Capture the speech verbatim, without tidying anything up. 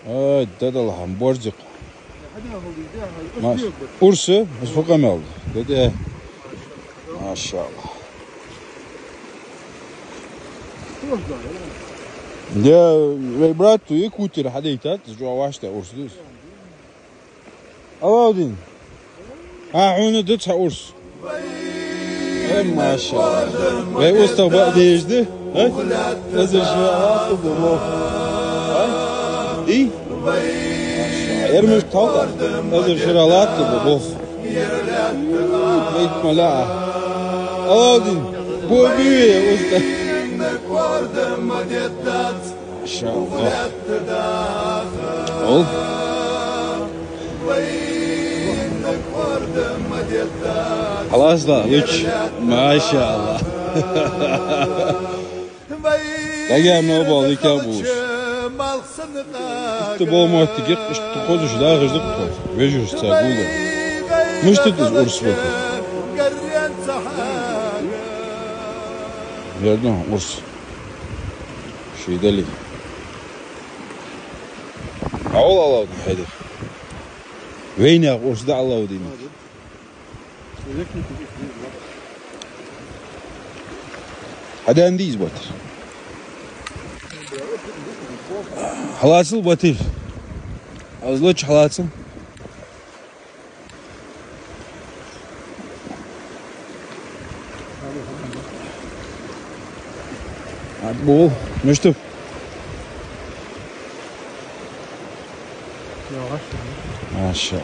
Ай, дадал хьам борзикъ. Маш. Урс, урс фу къамаьл да? Дада. Машаллах. Я, вай брат, ту Якутера хьадайтад, чӀоагӀа вӀаштӀехьа урс да из. Алаудин. А, хьона да цхьа урс. Э, машаллах. Вай устагӀа бакъдеш да? А? Эзар шера латт ба боху. А? И? Эрмаш талта. Эзар шера латт ба боху. Вайт мала. Алаудин. Бо биве уста. Машаллах. Ол. Халас да, луч. Машаллах. Дагар ма бал, дика буш. Итта бо моттиге, иштта хозуш дагӀаш дукха. Вежараш ца гулда. Мишта да из урс бакъ? Ярдо, урс. Ший дали. Ӏа вол Алаудин хьайдар. Вайнаьха урс да Алаудин. Хьадан дийз, Батир. Халасал, Батир. Аз лоч халасал. Ат бул. Мишта? Маша.